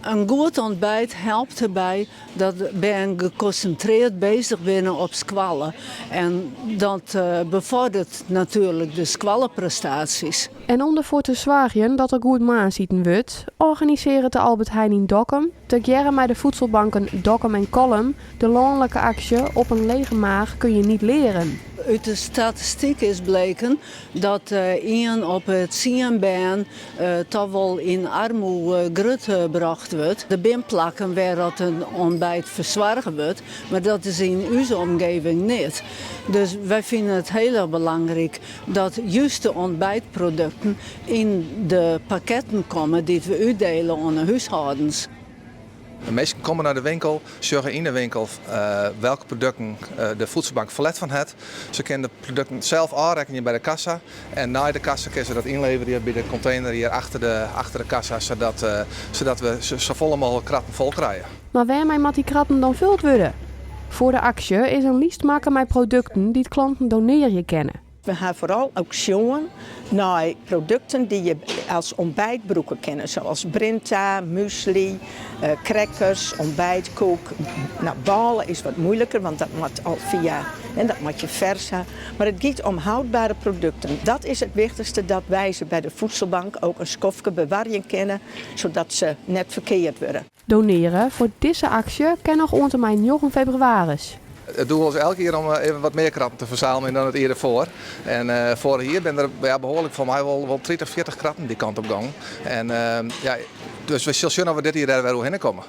In goed ontbijt helpt derby dat bern gekonsintrearre beuzich binne op skoalle. En dat beforderet natuerlik de skoalleprestaasjes. En om derfoar te soargjen dat der goed moarnsiten wurdt, organisearret de Albert Heijn yn Dokkum, tegearre mei de voedselbanken Dokkum en Kollum, de lanlike aksje "Op een lege maag kun je niet leren". Ut de statistyk is bleken dat 1 op de 10 bern toch wol yn earmoede grutbrocht wurdt. Der binne plakken wêr't dat in ontbijt fersoarge wurdt, mar dat is yn ús omjouwing net. Dus wy fine it hiel erch belangryk dat just de ontbijtprodukten yn de pakketten komme dy't we útdiele oan de húshâldens. De minsken komme nei de winkel, sjogge yn de winkel welke produkten de voedselbank ferlet fan hat. Se kinne de produkten sels ôfrekkenje by de kassa en nei de kassa kinne se dat ynleverje by de kontener hjir achter de kassa, sadat we safolle mooglik kratten fol krije. Mar wêrmei moatte dy kratten dan fold wurde? Foar de aksje is in list makke mei produkten dy't klanten donearje kinne. We hawwe foaral ek sjoen nei produkten dy't je as ontbijt brûke kinne, sa as Brinta, muesli, crackers, ontbijtkoek. No, bôle is wat muoiliker, want dat moat al fia, en dat moatte je fers ha. Mar it giet om houdbere produkten. Dat is it wichtichste, dat wy se by de voedselbank ek in skoftke bewarje kinne, sadat se net ferkeard wurde. Donearje foar dizze aksje kin noch oant en mei 9 febrewaris. It doel is elk jier om even wat mear kratten te fersammeljen dan it jier derfoar. En foarich jier binne der, ja, behoarlik foar my wol 30, 40 kratten dy kant op gien. En ja, dus we sille sjen oft we dit jier der wer oerhinne komme.